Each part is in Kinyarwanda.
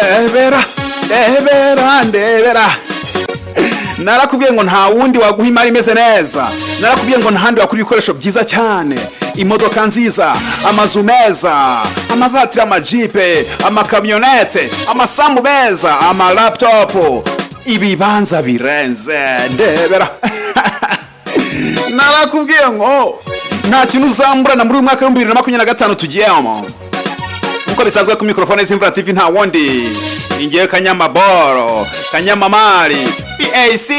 Ndebera, ndebera, ndebera. Narakubwiye ngo nta wundi waguha imari imeze neza. Narakubwiye ngo nta handi wakura ibikoresho byiza cyane, imodoka nziza, amazu meza, amavatiri, amajipe, amakamyonete, amasambu meza, amalaptop, ibibanza birenze. Ndebera. Narakubwiye ngo nta kintu uzamburana muri uyu mwaka wa 2025 tugiyemo. Nkuko bisanzwe, ku mikorofone z'Imvura TV nta wundi, ni ngewe Kanyamaboro Kanyamamari PAC.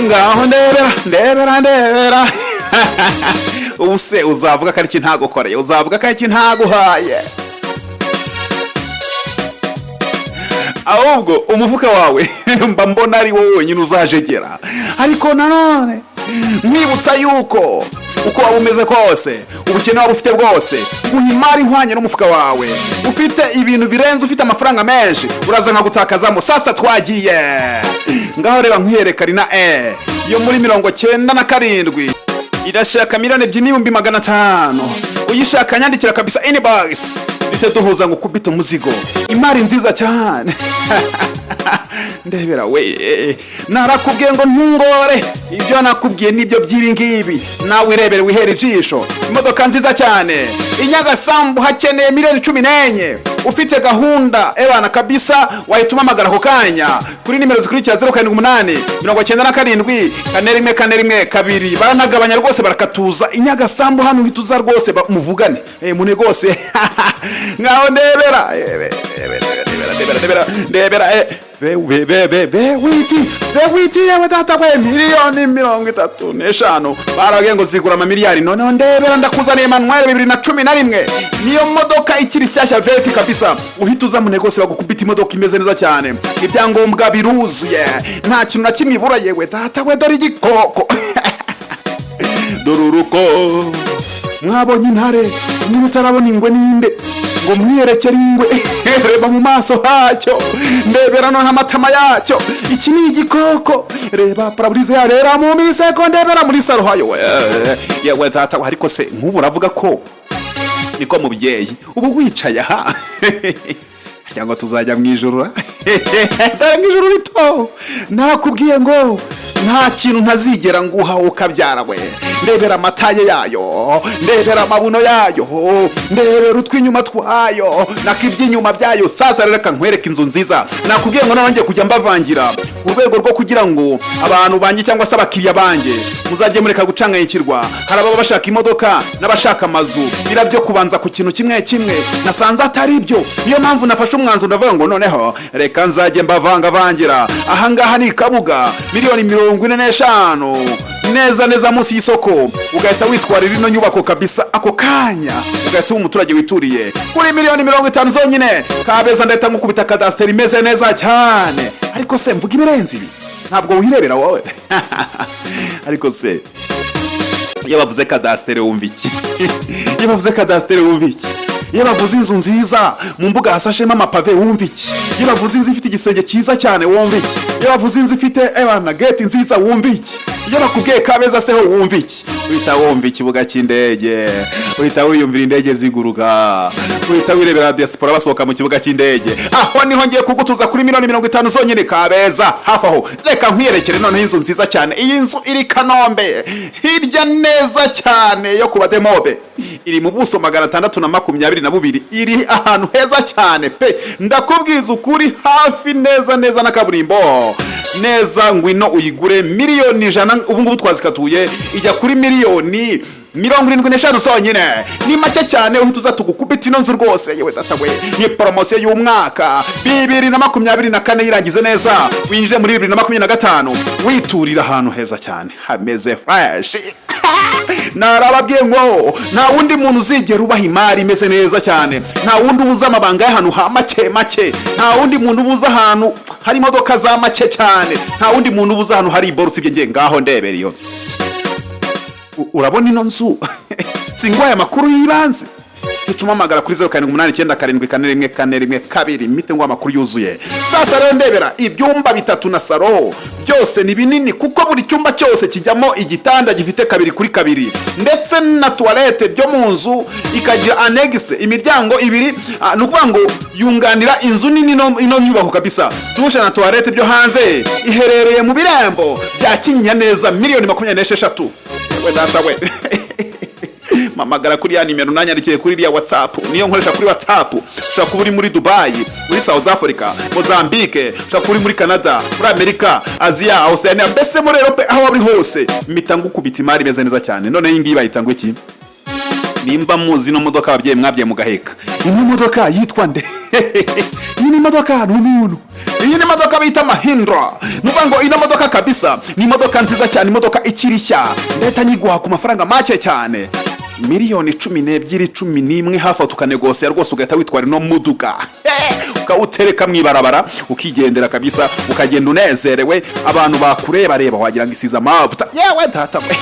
Ngaho ndebera, ndebera, ndebera. Ubu se uzavuga ko ari iki ntagukoreye? Uzavuga ko ari iki ntaguhaye? Ahubwo umufuka wawe mba mbona ari wowe wenyine uzajegera. Ariko nanone nkwibutsa yuko uko waba umeze kose, ubukene waba ufite bwose, guha imari ihwanye n'umufuka wawe, ufite ibintu birenze, ufite amafaranga menshi, uraza nkagutakazamo. Sasa twagiye. Ngaho reba nkwihereka Rina e yo muri 97 irashaka 2,500,000. Uyishaka nyandikira kabisa inbox, duhite duhuza ngo ukubite umuzigo, imari nziza cyane. Ndebera we. Narakubwiye ngo ntungore. Ibyo nakubwiye nibyo by'ibi ngibi. Nawe irebere, wihere ijisho imodoka nziza cyane. I Nyagasambu hakeneye miliyoni 14. Ufite gahunda, ebana kabisa, wahita umpamagara ako kanya kuri nimero zikurikira: 078 97 41 412. Baranagabanya rwose, barakatuza i Nyagasambu hano. Uhita uza rwose, muvugane, mune rwose. Ngaho ndebera. Ndebera, ndebera, ndebera. Ve ve ve ve ve witi ve witi. Yewe data we, miliyoni 35 barabwiye ngo zigura amamiliyari. Noneho ndebera, ndakuzaniye Manuel 2011, niyo modoka ikiri shyashya veti kabisa. Uhita uza mune rwose, bagukubita imodoka imeze neza cyane, ibyangombwa biruzuye, nta kintu na kimwe ibura. Yewe data we, dore igikoko, dore uruko. Mwabonye intare? Niba utarabona ingwe ninde ngo mwiyerekere ingwe? Reba mu maso hacyo, ndebera noneho amatama yacyo. Iki ni igikoko. Reba pare-brise yarera mu misego, ndebera muri salon hayo we. Yewe data we, ariko se nk'ubu uravuga ko niko mubyeyi ubu wicaye aha cyangwa tuzajya mu ijuru ra? Dore mu ijuru rito. Nakubwiye ngo nta kintu ntazigera nguha ukabyara we. Ndebera amataye yayo, ndebera amabuno yayo, ndebera utw'inyuma twayo nak'iby'inyuma byayo. Sasa rero reka nkwereke inzu nziza. Nakubwiye ngo none ngiye kujya mbavangira mu rwego rwo kugira ngo abantu banjye cyangwa se abakiriya banjye muzajye mureka gucanganyikirwa. Hari ababa bashaka imodoka n'abashaka amazu. Bira byo kubanza ku kintu kimwe kimwe nasanze atari byo. Niyo mpamvu nafashe umwanzuro, ndavuga ngo noneho reka nzajye mbavangavangira. Ahangaha ni Kabuga, miliyoni 45, neza neza munsi y'isoko, ugahita witwarira ino nyubako kabisa ako kanya, ugahita uba umuturage wituriye kuri miliyoni 50 zonyine. Kabeza, ndahita nkukubita kadasiteri imeze neza cyane. Ariko se mvuga ibirenze ibi? Ntabwo wirebera wowe? Ariko se iyo bavuze kadasiteri wumva iki? Iyo bavuze kadasiteri wumva iki? Iyo bavuze inzu nziza mu mbuga hasashemo amapave wumva iki? Iyo bavuze inzu ifite igisenge cyiza cyane wumva iki? Iyo bavuze inzu ifite ebana gate nziza wumva iki? Iyo bakubwiye Kabeza seho wumva iki? Uhita wumva ikibuga cy'indege, uhita wiyumvira indege ziguruka, uhita wirebera diaspora basohoka mu kibuga cy'indege. Aho niho ngiye kugutuza kuri miliyoni 50 zonyine. Kabeza hafi aho. Reka nkwiyerekere noneho inzu nziza cyane. Iyi nzu iri Kanombe, hirya neza cyane yo ku Bademobe. Iri mu buso 622. Iri ahantu heza cyane pe, ndakubwiza ukuri, hafi neza neza na kaburimbo neza. Ngwino uyigure miliyoni 100. Ubu ngubu twazikatuye, ijya kuri miliyoni 75 zonyine. Ni make cyane. Uhita uza tugukubita ino nzu rwose. Yewe data we, ni poromosiyo y'umwaka 2024. Yirangize neza, winjire muri 2025 witurira ahantu heza cyane hameze fresh. Narababwiye ngo nta wundi muntu uzigera ubaha imari imeze neza cyane, nta wundi ubuza amabanga y'ahantu ha make make, nta wundi muntu ubuza ahantu hari imodoka za make cyane, nta wundi muntu ubuza ahantu hari iboro usibye ngiye. Ngaho ndebera iyo nzu. Urabona ino nzu? Singwaye amakuru y'ibanze. Hituma hamagara kuri 0789741412 mite ngo amakuru yuzuye. Sasa rero ndebera, ibyumba bitatu na saro, byose ni binini kuko buri cyumba cyose kijyamo igitanda gifite 2 kuri 2 ndetse na toilette byo mu nzu, ikagira annexe, imiryango ibiri. Ni ukuvuga ngo yunganira inzu nini ino nyubako kabisa. Douche na toilette byo hanze. Iherereye mu birembo bya Kinyinya neza. Miliyoni 26. We data we, mpamagara kuri ya nimero nanyandikiye kuri iriya WhatsApp, niyo nkoresha kuri WhatsApp. Ushobora kuba uri muri Dubai, muri South Africa, Mozambique, ushobora kuba uri muri Canada, muri Amerika, Aziya, Oceania, mbese muri Europe, aho waba uri hose mpita ngukubita imari imeze neza cyane. None iyi ngiyi bayita ngo iki? Nimba muzi ino modoka, ababyeyi mwabyaye mugaheka, ino modoka yitwa nde? Iyi ni imodoka, ni umuntu. Iyi ni imodoka bita Mahindra. Ni ukuvuga ngo ino modoka kabisa ni imodoka nziza cyane, imodoka ikiri nshya. Ndahita nyiguha ku mafaranga make cyane, miliyoni 12, 11 hafi aho, tukanegosiya rwose, ugahita witwara ino muduga, ukawutereka mu ibarabara, ukigendera kabisa, ukagenda unezerewe. Abantu bakureba reba wagira ngo isize amavuta. Yewe data we,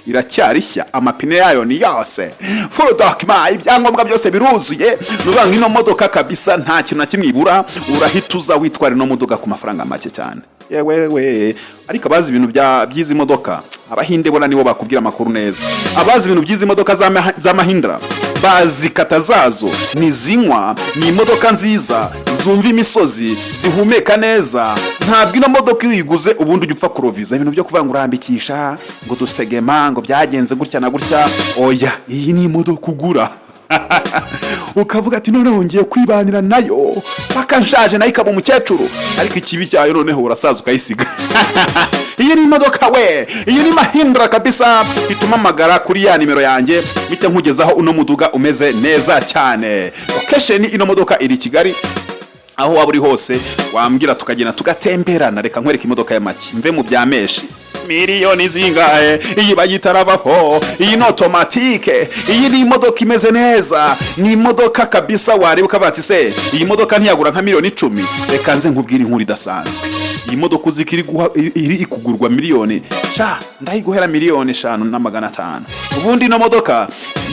iracyari nshya, amapine yayo ni yose, full document, ibyangombwa byose biruzuye. Ni ukuvuga ngo ino modoka kabisa nta kintu na kimwe ibura. Urahita uza witwara ino modoka ku mafaranga make cyane. Yewe we, ariko abazi ibintu by'izi modoka, Abahinde bona nibo bakubwira amakuru neza. Abazi ibintu by'izi modoka za Mahindra bazi kata zazo ntizinywa, ni imodoka nziza zumva imisozi, zihumeka neza. Ntabwo ino modoka iyo uyiguze ubundi ujya upfa kuroviza ibintu byo kuvuga ngo urambikisha, ngo dusegema, ngo byagenze gutya na gutya. Oya, iyi ni imodoka ugura ukavuga ati: "Noneho ngiye kwibanira nayo paka nshaje," nayo ikaba umukecuru. Ariko ikibi cyayo, noneho urasaza ukayisiga. Iyi ni imodoka we, iyi ni Mahindra kabisa. Ituma amagara kuri ya nimero yanjye, mpite nkugezaho uno muduga umeze neza cyane. Location, ino modoka iri i Kigali. Aho waba uri hose wambwira tukagenda tugatemberana. Reka nkwereke imodoka ya make, mve mu bya meshi. Miliyoni zingahe? Iyi bayita RAV4. Iyi ni automatique. Iyi ni imodoka imeze neza, ni imodoka kabisa wareba ukavuga ati: "Se iyi modoka ntiyagura nka miliyoni 10?" Reka nze nkubwire inkuru idasanzwe. Iyi modoka uzi ko iri kugurwa miliyoni sha, ndayiguhera miliyoni 5 na 500. Ubundi ino modoka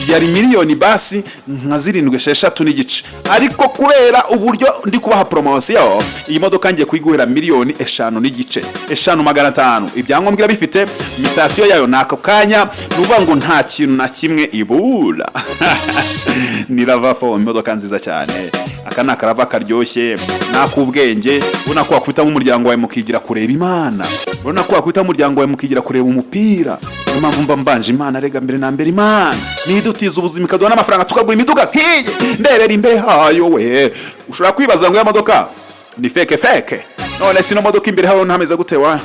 yari miliyoni basi nka 7, 6.5, ariko kubera uburyo ndi kubaha promotion, iyi modoka ngiye kuyiguhera miliyoni 5.5, 5 500. Ibyangombwa irabifite, mutation yayo ni ako kanya. Ni ukuvuga ngo nta kintu na kimwe ibura. Ni RAV4, imodoka nziza cyane. Aka ni akarava karyoshye, ni ak'ubwenge. Ubona ko wakubitamo umuryango wawe mukigira kureba Imana, ubona ko wakubitamo umuryango wawe mukigira kureba umupira. Niyo mpamvu mba mbanje Imana rega mbere na mbere. Imana nidutiza ubuzima, ikaduha n'amafaranga, tukagura imiduga nk'iyi. Ndebera imbehayo we. Ushobora kwibaza ngo iyo modoka ni fake fake. None si ino modoka imbere hawe ntameze gute wa?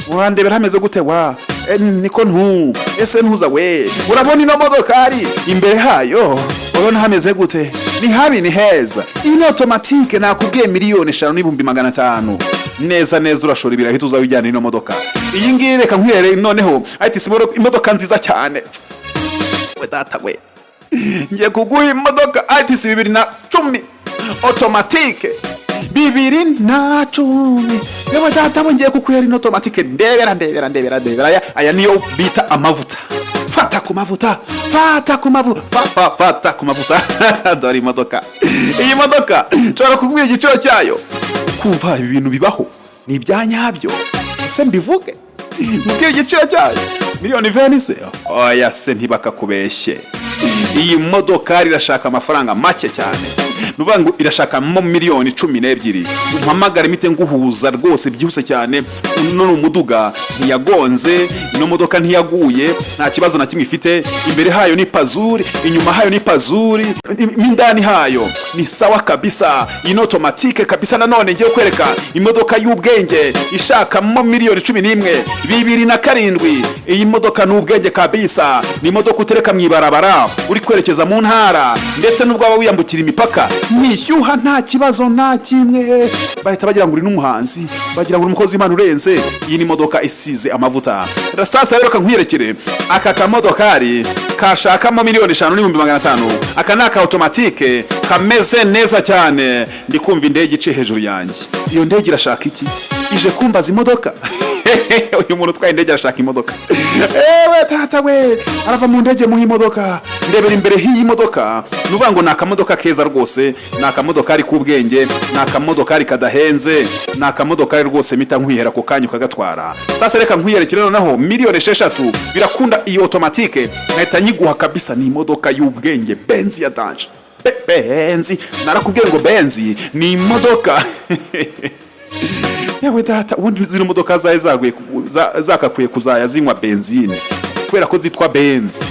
Urandebera hameze gute wa? Niko ntu ese ntuza we, urabona ino modokari imbere hayo, urabona hameze gute? Ni habi, ni heza. Iyi ni automatique, nakubwiye, miliyoni 5 n'ibihumbi 500 neza neza. Urashora ibirayi uza wijyana ino modoka. Iyi ngiyi reka nkwerere noneho ati si imodoka nziza cyane. We data we, ngiye kuguha imodoka ITC 2010, automatique, 2010. Yewe data we, ngiye kukuhera ino automatique. Ndebera, ndebera, ndebera, ndebera. Aya niyo bita amavuta. Fata ku mavuta, fata ku mavuta, fata ku mavuta. Dore imodoka. Iyi modoka nshobora kukubwira igiciro cyayo, kumva ibi bintu bibaho ni ibya nyabyo. Ese mbivuge, mubwire igiciro cyayo? Miliyoni 20 se? Oya se, ntibakakubeshye. Iyi modokari irashaka amafaranga make cyane, ni ukuvuga ngo irashakamo miliyoni 12. Umpamagara imite nguhuza rwose byihuse cyane. Uno ni umuduga, ntiyagonze ino modoka, ntiyaguye, nta kibazo na kimwe ifite. Imbere hayo ni pazuri, inyuma hayo ni pazuri, mo indani hayo ni sawa kabisa. Iyi ni automatique kabisa. Nanone ngiye kwereka imodoka y'ubwenge ishakamo miliyoni 11, 2007. Iyi modoka ni ubwenge kabisa. Ni imodoka utereka mu ibarabara uri kwerekeza mu ntara, ndetse n'ubwo waba wiyambukira imipaka, nishyuha, nta kibazo nta kimwe. Bahita bagira ngo uri n'umuhanzi, bagira ngo uri umukozi w'Imana urenze. Iyi ni imodoka isize amavuta. Sasa rero kankwiyerekere aka kamodokari kashakamo miliyoni 5 n'ibihumbi 500. Aka ni aka automatique. Kameze neza cyane. Ndi kumva indege iciye hejuru yanjye. Iyo ndege irashaka iki? Ije kumbaza imodoka. Uyu muntu utwaye indege arashaka imodoka. Ewe tata we, arava mu ndege muha imodoka. Ndebera imbere h'iyi modoka. Ni ukuvuga ngo ni akamodoka keza rwose, ni akamodokari k'ubwenge, ni akamodokari kadahenze, ni akamodokari rwose mpita nkwihera ako kanya ukagatwara. Sasa reka nkwiyerekere noneho miliyoni 6 birakunda. Iyi automatique nkahita nyiguha kabisa. Ni imodoka y'ubwenge, Benz ya danger. Benz, narakubwiye ngo Benz ni imodoka. Yewe data, ubundi zino modoka zari zaguye zakakwiye kuzaya zinywa benzine kubera ko zitwa Benz,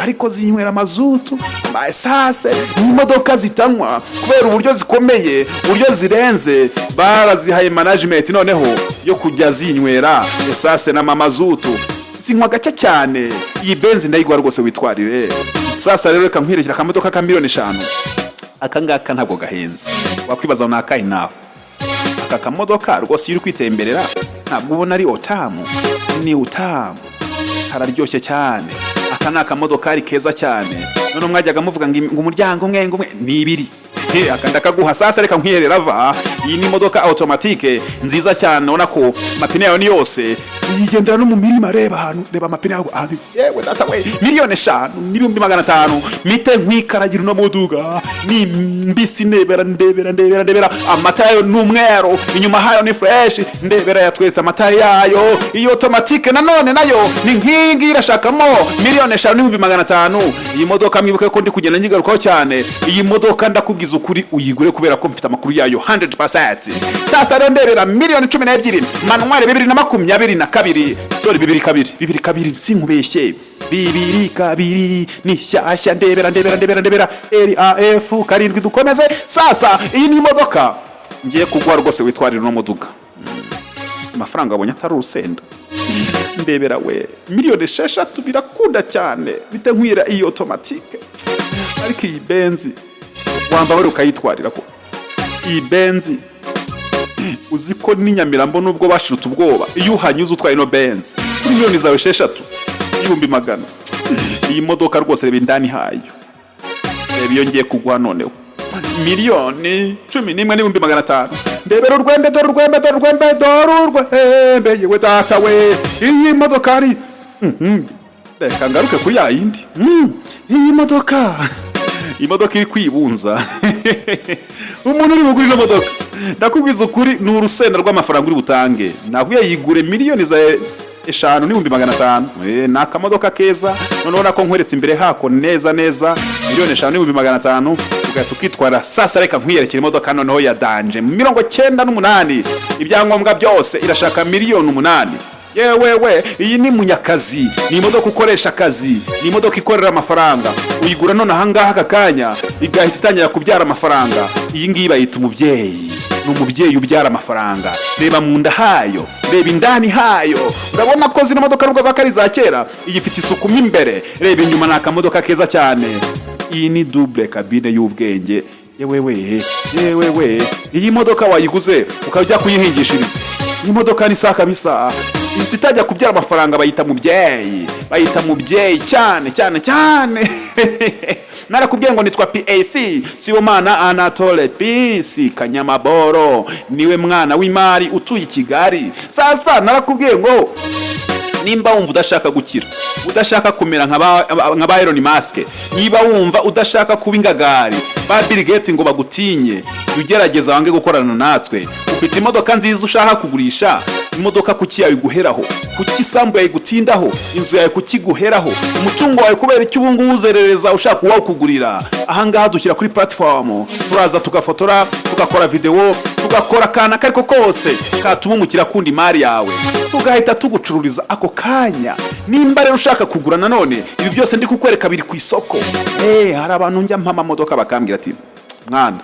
ariko zinywera mazutu, ama essence. Ni imodoka zitanywa kubera uburyo zikomeye, uburyo zirenze. Barazihaye management noneho yo kujya zinywera essence n'amamazutu, zinywa gake cyane. Iyi Benz ndayiguha rwose, witwarire. Sasa rero reka nkwirekera akamodoka ka miliyoni 5. Aka ngaka ntabwo gahenze. Wakwibaza ngo ni akahe nawe? Aka kamodoka rwose, iyo uri kwitemberera ntabwo ubona ari otamu? Ni utamu, kararyoshye cyane. Aka ni akamodokari keza cyane. None mwajyaga muvuga ngo umuryango umwe, ngo umwe ni ibiri. He, aka ndakaguha. Sasa reka nkwiherera va. Iyi ni imodoka automatique nziza cyane. Ubona ko amapine yayo ni yose, yigendera no mu mirima. Reba ahantu, reba amapine yayo ahantu. Yewe data we, miliyoni 5 n'ibihumbi 500 mite nkwikaragira uno muduga. Ni mbisi. Ndebera, ndebera, ndebera, ndebera. Amata yayo ni umweru, inyuma hayo ni fresh. Ndebera, yatweretse amata yayo. Iyo automatique nanone nayo ni nk'iyi ngiyi, irashakamo miliyoni 5 n'ibihumbi 500. Iyi modoka mwibuke ko ndi kugenda nyigarukaho cyane. Iyi modoka ndakubwiza ukuri, uyigure kubera ko mfite amakuru yayo 100%. Sasa rero ndebera, miliyoni 12, manual, 2022, sorry, bibiri kabiri, bibiri kabiri, sinkubeshye, bibiri kabiri, ni shyashya. Ndebera, ndebera, ndebera, ndebera, RAF 7. Dukomeze. Sasa iyi ni imodoka ngiye kuguha rwose, witwarira uno muduga. Amafaranga wabonye atari urusenda? Ndebera we, miliyoni 6 birakunda cyane. Bite nkwira iyi automatique. Ariko iyi Benz wamba ukayitwarira ko iyi Benz, uzi ko n'iNyamirambo nubwo bashirutse ubwoba, iyo uhanyuze utwaye ino Benz kuri miliyoni zawe 6 n'ibihumbi 100, iyi modoka rwose, reba indani hayo. Reba iyo ngiye kuguha noneho, miliyoni 11 n'ibihumbi 500. Ndebera urwembe, dore urwembe, dore urwembe, dore urwembe. Yewe data we, iyi modoka ari reka ngaruke kuri ya yindi. Iyi modoka, imodoka iri kwibunza. Umuntu uri bugure ino modoka, ndakubwiza ukuri, ni urusenda rw'amafaranga uri butange. Nakubwiye yigure miliyoni za 5 n'ibihumbi 500. Ni akamodoka keza. Noneho nako nkweretse imbere hako neza neza, miliyoni 5 n'ibihumbi 500, ugahita ukitwara. Sasa reka nkwiyerekera imodoka noneho ya danger, 98, ibyangombwa byose, irashaka miliyoni 8. Yewe we, iyi ni munyakazi, ni imodoka ukoresha akazi, ni imodoka ikorera amafaranga. Uyigura none ahangaha aka kanya, igahita itangira kubyara amafaranga. Iyi ngiyi bayita umubyeyi, ni umubyeyi ubyara amafaranga. Reba mu nda hayo, reba indani hayo. Urabona ko zino modoka nubwo ari iza kera, iyi ifite isuku mo imbere. Reba inyuma, ni akamodoka keza cyane. Iyi ni double cabine y'ubwenge. Yewe we, yewe we, iyi modoka wayiguze ukajya kuyihingishiriza. Iyi modoka ni sa kabisa, ihita itajya kubyara amafaranga. Bayita mubyeyi, bayita mubyeyi cyane cyane cyane. Narakubwiye ngo nitwa PAC Sibomana Anatole Peace Kanyamaboro, niwe mwana w'imari utuye i Kigali. Sasa narakubwiye ngo nimba wumva udashaka gukira, udashaka kumera nka ba Elon Musk, niba wumva udashaka kuba ingagari ba Bill Gates ngo bagutinye, jya ugerageza wange gukorana natwe. Ufite imodoka nziza ushaka kugurisha? Imodoka kuki yawe iguheraho? Kuki isambu yawe igutindaho? Inzu yawe kuki iguheraho? Umutungo wawe kubera icyo ubu ngubu uzerereza ushaka uwawukugurira? Ahangaha dushyira kuri platform, turaza tugafotora, tugakora video, tugakora akantu ako ariko kose katuma umukiriya akunda imari yawe, tugahita tugucururiza ako kanya. Nimba rero ushaka kugura nanone, ibi byose ndi kukwereka biri ku isoko. Hari abantu njya mpa amamodoka bakambwira ati: "Mwana,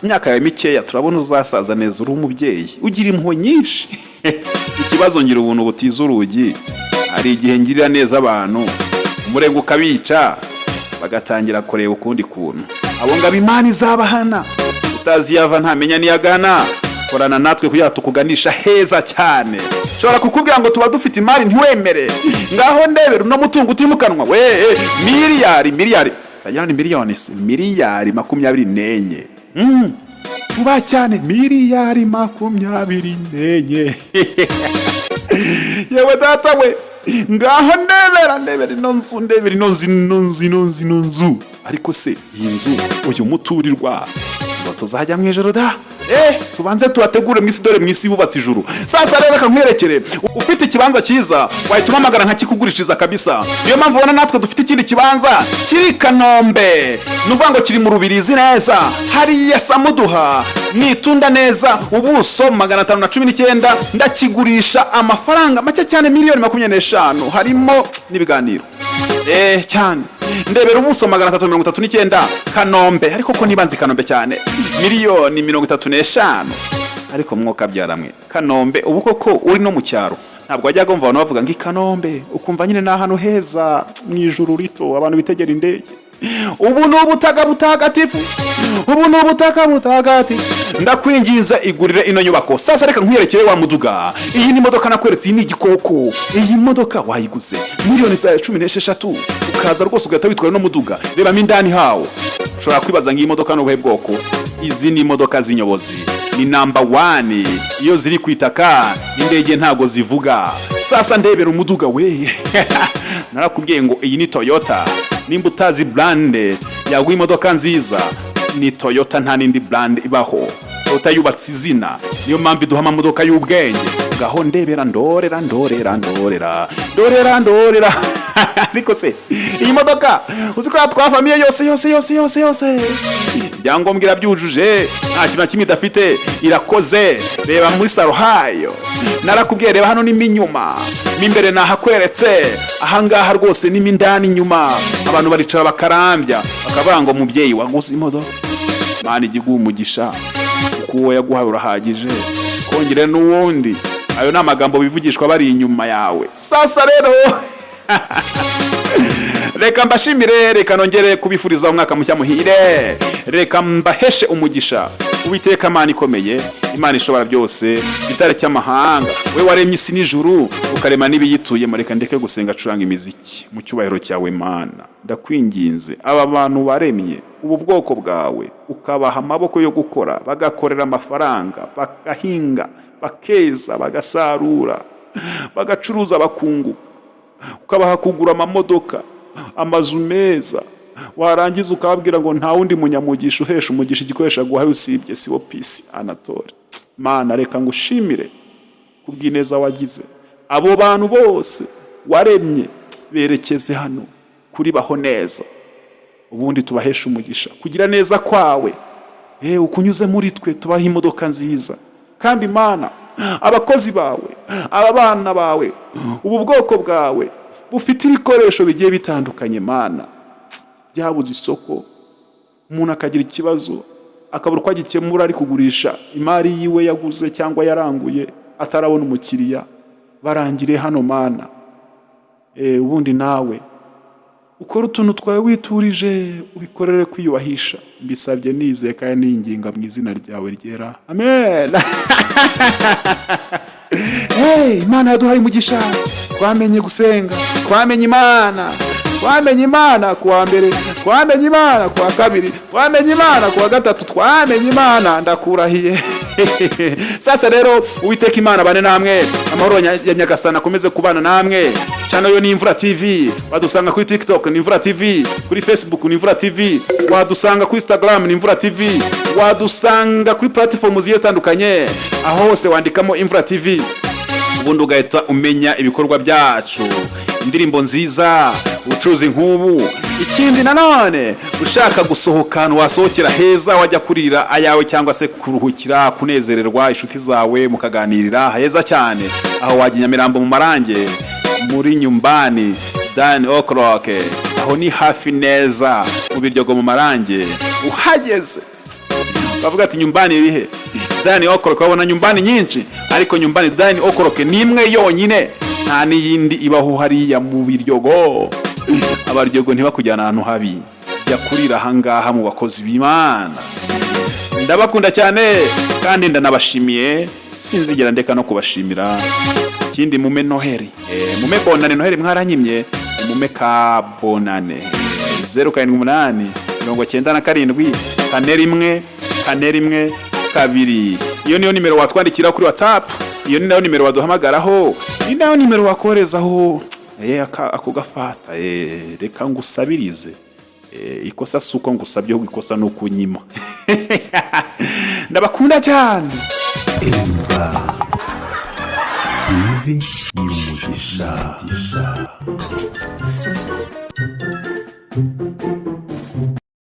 ku myaka yawe mikeya turabona uzasaza neza, uri umubyeyi ugira impuhwe nyinshi." Ikibazo, ngira ubuntu butiza urugi. Hari igihe ngirira neza abantu, umurenge ukabica, bagatangira kureba ukundi kuntu. Abo ngabo Imana izabahana. Utazi iyo ava ntamenya n'iyo agana. Korana natwe kugira ngo tukuganisha heza cyane. Nshobora kukubwira ngo tuba dufite imari ntiwemere. Ngaho ndebera uno mutungo utimukanwa we, miliyari, miliyari. Utagira ni miliyoni se, miliyari 24. Vuba cyane, miliyari 24. Yewe data we, ngaho ndebera, ndebera ino nzu, ndebera ino nzu, ino nzu, ino nzu, ino nzu. Ariko se iyi nzu, uyu muturirwa, ngo tuzajya mu ijoro da? Tubanze tuhategure mu isi, dore mu isi bubatse ijuru. Sasa rero reka nkwerekere, ufite ikibanza cyiza wahita umpamagara nkakikugurishiriza kabisa. Niyo mpamvu ubona natwe dufite ikindi kibanza kiri i Kanombe, ni ukuvuga ngo kiri mu Rubirizi neza, hariya Samuduha nitunda neza, ubuso 519, ndakigurisha amafaranga make cyane, miliyoni 25, harimo n'ibiganiro. Cyane, ndebera ubuso 339, Kanombe. Ariko ko nibanze i Kanombe cyane, miliyoni 35. Ariko mwuka byaramwe, Kanombe ubu koko uri no mu cyaro, ntabwo wajyaga wumva abantu bavuga ngo i Kanombe, ukumva nyine ni ahantu heza mu ijuru rito, abantu bitegera indege. Ubu ni ubutaka butagatifu, ubu ni ubutaka butagatifu. Ndakwinginze, igurire ino nyubako. Sasa reka nkwiyerekere wa muduga. Iyi ni imodoka nakweretse, iyi ni igikoko. Iyi modoka wayiguze miliyoni zawe 16, ukaza rwose ugahita witwara ino muduga. Rebamo indani hawo. Ushobora kwibaza ngo iyi modoka ni ubuhe bwoko? Izi ni imodoka z'inyobozi, ni number one. Iyo ziri ku itaka indege ntabwo zivuga. Sasa ndebera umuduga we. Narakubwiye ngo iyi ni Toyota. Nimba utazi brand yaguha imodoka nziza, ni Toyota, nta n'indi brand ibaho. Toyota yubatse izina, niyo mpamvu iduha amamodoka y'ubwenge. Ngaho ndebera, ndorera, ndorera, ndorera, ndorera, ndorera. Ariko se iyi modoka uzi ko yatwara famille yose, yose, yose, yose, yose? Ibyangombwa irabyujuje, nta kintu na kimwe idafite, irakoze. Reba muri salon hayo, narakubwiye. Reba hano nimo inyuma, mo imbere nahakweretse. Ahangaha rwose nimo indani inyuma, abantu baricara bakarambya, bakavuga ngo mubyeyi waguze imodoka, Mana ijya iguha umugisha, kuko uwo yaguhaye urahagije, kongere n'uwundi. Ayo ni amagambo bivugishwa bari inyuma yawe. Sasa rero reka mbashimire, reka nongere kubifuriza umwaka mushya muhire, reka mbaheshe umugisha. Uwiteka Imana ikomeye, Imana ishobora byose, gitare cy'amahanga, we waremye isi n'ijuru, ukarema n'ibiyituyemo. Reka ndeke gusenga, acuranga imiziki mu cyubahiro cyawe. Mana, ndakwinginze, aba bantu waremye, ubu bwoko bwawe, ukabaha amaboko yo gukora, bagakorera amafaranga, bagahinga, bakeza, bagasarura, bagacuruza, bakunguka, ukabaha kugura amamodoka, amazu meza, warangiza ukababwira ngo nta wundi munyamugisha uhesha umugisha igikoresho aguhaye usibye Sibo Peace Anatole. Mana, reka ngushimire kubw'ineza wagize abo bantu bose waremye. Berekeze hano kuri Baho Neza, ubundi tubaheshe umugisha kugira neza kwawe. Ukunyuze muri twe, tubahe imodoka nziza. Kandi Mana, abakozi bawe, aba bana bawe, ubu bwoko bwawe bufite ibikoresho bigiye bitandukanye, Mana, byabuze isoko, umuntu akagira ikibazo akabura uko agikemura, ari kugurisha imari yiwe yaguze cyangwa yaranguye atarabona umukiriya, barangire hano, Mana. Ubundi nawe ukora utuntu twawe witurije, ubikorere kwiyubahisha. Mbisabye nizeye kandi ninginga mu izina ryawe ryera, amen. Hey, Imana yaduhaye umugisha, twamenye gusenga, twamenye Imana. Twamenye Imana ku wa mbere, twamenye Imana ku wa kabiri, twamenye Imana ku wa gatatu, twamenye Imana, ndakurahiye. Sasa rero, Uwiteka Imana bane namwe, amahoro ya Nyagasani akomeze kubana namwe. Channel yo ni Imvura TV. Wadusanga kuri TikTok ni Imvura TV, kuri Facebook ni Imvura TV, wadusanga kuri Instagram ni Imvura TV, wadusanga kuri platform zigiye zitandukanye. Aho hose wandikamo Imvura TV, ubundi ugahita umenya ibikorwa byacu, indirimbo nziza, ubucuruzi nk'ubu. Ikindi nanone, ushaka gusohoka, ahantu wasohokera heza, wajya kurira ayawe cyangwa se kuruhukira, kunezererwa inshuti zawe, mukaganirira heza cyane, aho wajya i Nyamirambo mu Marange, muri Nyumbani Dani Okroke. Aho ni hafi neza mu Biryogo mu Marange. Uhageze bavuga ati "Nyumbani irihe?" Dani Okoroke. Babona nyumbani nyinshi, ariko Nyumbani Dani Okoroke ni imwe yonyine, nta n'iyindi ibaho hariya mu Biryogo. Abaryogo ntibakujyana ahantu habi, jya kurira ahangaha mu bakozi b'Imana. Ndabakunda cyane kandi ndanabashimiye, sinzigera ndeka no kubashimira. Ikindi, mume Noheri, mume bonane. Noheri mwaranyimye, mume ka bonane. 078 97 41 41 2. Iyo niyo nimero watwandikira kuri WhatsApp, iyo ni nayo nimero waduhamagaraho, ni nayo nimero wakoherezaho ako gafata. Reka ngusabirize. Ikosa si uko ngusabye, ahubwo ikosa ni ukunyima. Ndabakunda cyane. Imva TV y'umugisha.